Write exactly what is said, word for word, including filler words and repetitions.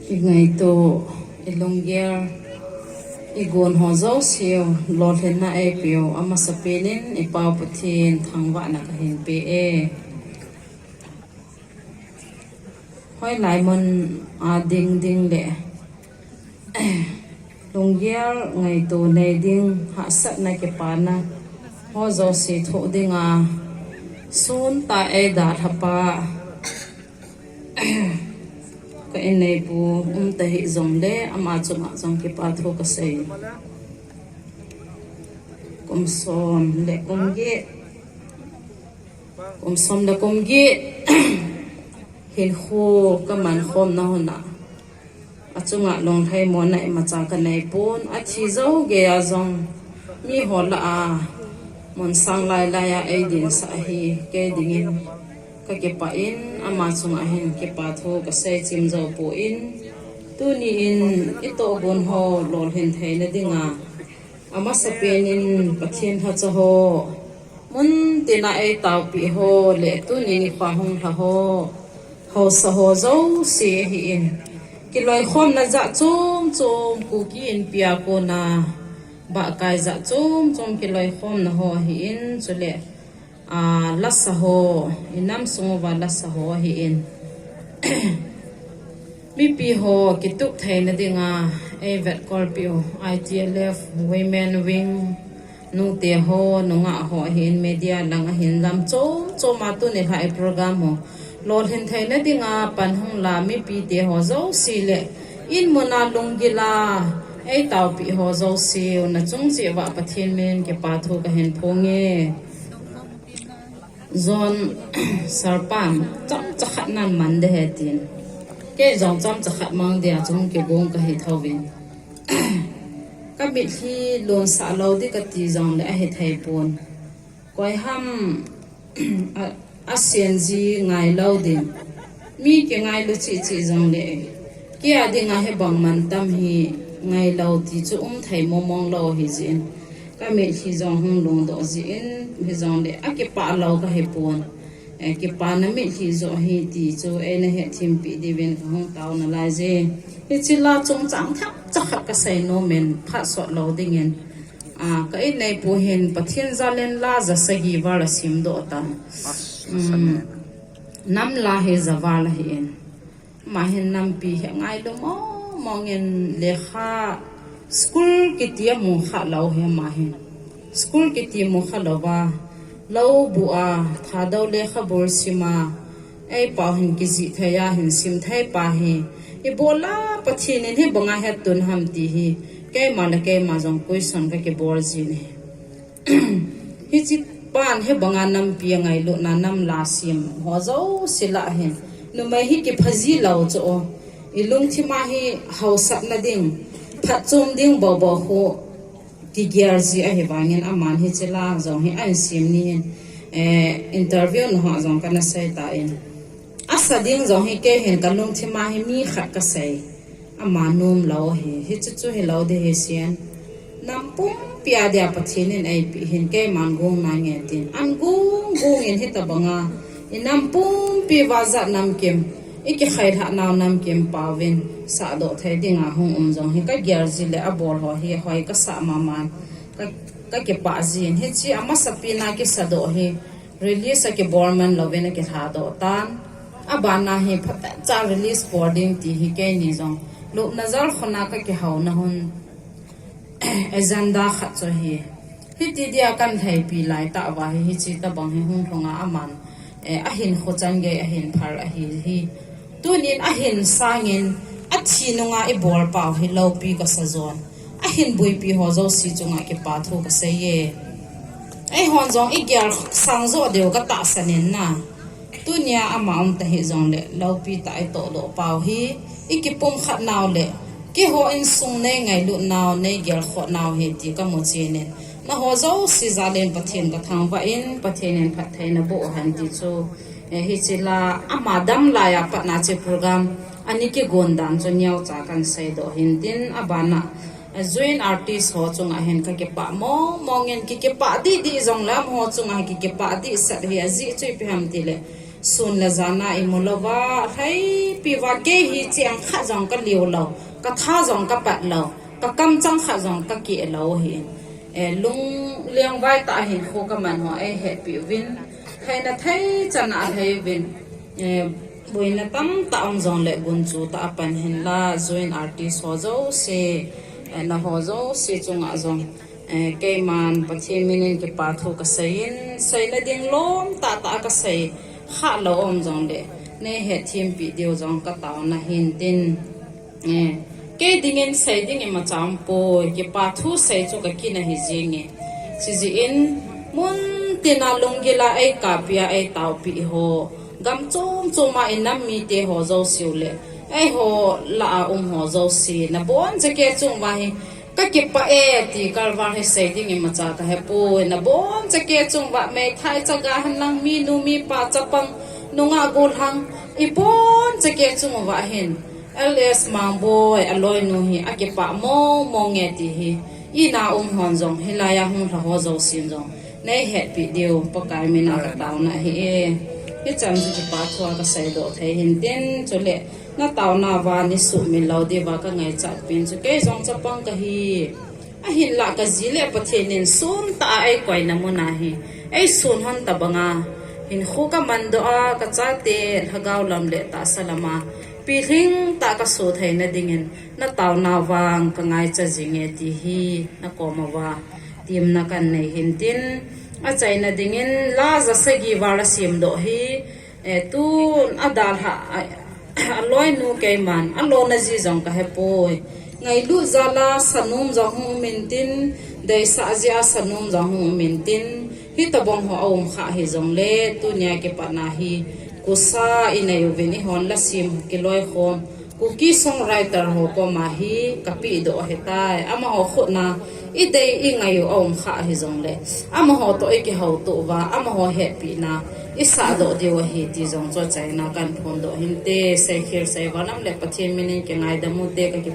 I ngaito, i lunggel, i gon ho jouse u, lolhinna eipeu, amasapen in i Pau Pathen thangvahna kahin pe e. Hoilai mun a ding ding le lunggel ngaito nei ding, hahsatna kipana ho jouse thoh dinga sun tah eidalhapa ka inneipu um tahih jongle ama chunga jong kipa thu kasei. Kum som le kum get, kum som le kum get hinkho kaman khomna hon a, achunga lunglhaimona imacha kaneipon, athi jou geiya jong miho lah a mun sang lailai a eidinsah hi kei dingin kakipah in, ama chunga hin kipa thu kasei chim jou poi. Tuni in i tohgon ho lolhin theina dinga amasapen in Pathen lhacha ho, mun tina eitaopeh ho le tuni nikho hung lha ho, haosa ho jouse ahin, kiloikhomna jat chom chom, Kuki Inpi a kona bahkai jat chom chom kiloikhomna ho ahin, chule a, lasa ho, i nam sung uva lasa ho ahin, mipi ho kitup theina dinga eivetkolpeh u I T L F Women Wing nute ho, nungah ho ahin, media lang ahin, lam chom chom a tuni lha i program ho lolhin theina dinga pan hung la mipite ho jouse le in mun a lunggil a eitaopeh ho jouse u, nachung cheh uva Pathen min in kipa thu kahin phong e. John Sarpan, chomcha khat nan man ding ahi tin, kei jong chomcha khat mang dia chu kigong kahi thouvin, kamitlhi lonsah lou ding kati jongle ahithei pon. Koiham a, asenji ngailou ding, mi kingailu cheh cheh jongle, kei a dinga hibang mantam hi ngailou ti chu umthei mong mong lou ahijin, kamitlhi jong hung longdoh jin, hijongle akipah lou kahipon. Eh, kipana mitlhi joh ahi ti chu eina hetthimpeh diuvin kahung tao nalaije. Hiche la chungchang themcha khat kasei nomin, phat sot lou dingin, a, ka inneipu hin Pathen jalin la ja sagi val asemdoh tan. Nam la hi ja val ahin, ama hin nampi hi angailu mong mongin, lekha, school kiti amu khalou hi ama hin, school kiti mu khalouva, lou buh a, Thadou lekhabul sima, eipao hin kijih thei a hin sim thei pa hi, ibola Pathen in hibanga hetton ham ti hi keima le keima jong question kakibol jin ahi. Hiche pan hibanga nampi angailutna, nam la sem ho jouse lah hin, numei hi kiphaji lou chu, ilungthima hi haosatna ding, phatchom ding bobo khu kigel ji ahivangin, aman hiche la jong hi ahin sem ni hin, eh, interview na ho jong kana sei tan. Asa ding jong hi kei hin kalungthima hi mi khat kasei, ama nomlou ahi, hiche chu hilou ding ahi sian. Nam pumpi a dia Pathen in eipeh hin keiman gong nange tin, an gong gong in hitobanga inam pumpi uva jat namkim, ikikhailhah nau namkim paovin sahdoh thei dinga hung um jong hi kagel ji le abol ho hi hoi kasah mama, ka, kakipah jin. Hiche amasapen a kisadoh hi release akibol man louvin akilhadoh tan. Abana hi phatecha release bol ding ti hi keini jong lupna jalkhun a kakihouna hun agenda khat chu ahi. Hiti dia kan lhaipi laitah uva hi, hiche tobang hi hung lhunga aman, eh, ahinkho changei ahin phal ahi hi. Tunin ahin sangin athi nunga ibol pau hi loupi kasa jon. Ahin buipi ho jouse chunga kipa thu kasei e. Eihon jong igel sang jo diu katahsan in na. Tunia ama um tahih jongle loupi tah itohdoh pau hi, ikipumkhat nau le keiho insung neingailut nau, neigelkhoh nau hi ti kamu chen in, nangho jouse jalin Pathen kathangvah in, Pathen in phattheina boh hen ti chu, eh, hiche la ama dam laiya patna hiche program ani kigon dan chu neocha kan seidoh hin tin, abana, eh, joint artist ho chunga hin kakipah mong mongin, kikipah dih dih jongle amaho chunga hi kikipah dihsah hi ajeh chu ipi ham tile, Sun le jana imu louva, lhaipi uva kei hi cheng khat jong kaliu lou, katha jong kapat lou, kakamchang khat jong kakeh lou ahin. Eh, lungleng vai tah a hinkho kaman ho eihetpi uvin, lhaina thei chan a lhai uvin, eh, boina tamtah um jongle gunchu tah a pan hinla, join artist ho jouse, eh, nangho jouse chunga jong, eh, keiman Pathen minin kipa thu kaseiyin, seina ding lom tahtah a kasei khalou um jongle, neihetthem peh diu jong kataona hintin. Eh, kei dingin sei ding imacha umpoi, kipa thu sei chu kakin ahi jinge. Chujeh in, muntina lunggila eikappi a eitaopi ho, gam chom choma inam mite ho jouseu le, eiho lah a um ho jouse, nabonchauke chunguva hi kakipah e ti kalval hi sei ding imacha kahepoi, nabonchauke chunguva meithai chaga henlang minu mipa chapang nungah gollhang, ibonchauke chunguva hin, L S Mangboi aloinu hi akipah mong mong e ti hi, ina um hon jong hilaiya hung lha ho jousen jong neihetpi diu Pakai mina kataona ahi e. Hichan chu kipa thua kaseidoh thei hintin, chule nataonauva neisuhmil lou diuva kangaichat pen chu kei jong chapang kahi. Ahinlah kaji le Pathen in suntah a eikoina muna hi eisun hon tobanga, hinkho kamandoh a, kachate lhagao lam le tahsa lama pilhing tah kasoh theina dingin nataonau vang kangaicha jinge ti hi nakoma uva temna kanei hintin, achaina dingin la ja sagi val asemdoh hi, eh, tun adalhah a, aloinu keiman alona ji jong kahepoi. Ngailut jal a sanom jong hung um intin, deisah jeh a sanom jong hung um intin, hitobang ho aumkhah hijongle, tunia kipatna hi kusa inei uvin, eihon lasem kiloikhom Kuki songwriter ho koma hi kapehdoh ahitai. Amaho khutna idei ingaiu aumkhah hijongle, amaho toh ikihoutoh uva, amaho hetpina isahdoh diu ahi ti jong chu achaina kanphondoh hinte. Seikhel seival lam le Pathen minin kingaidam ute, kaki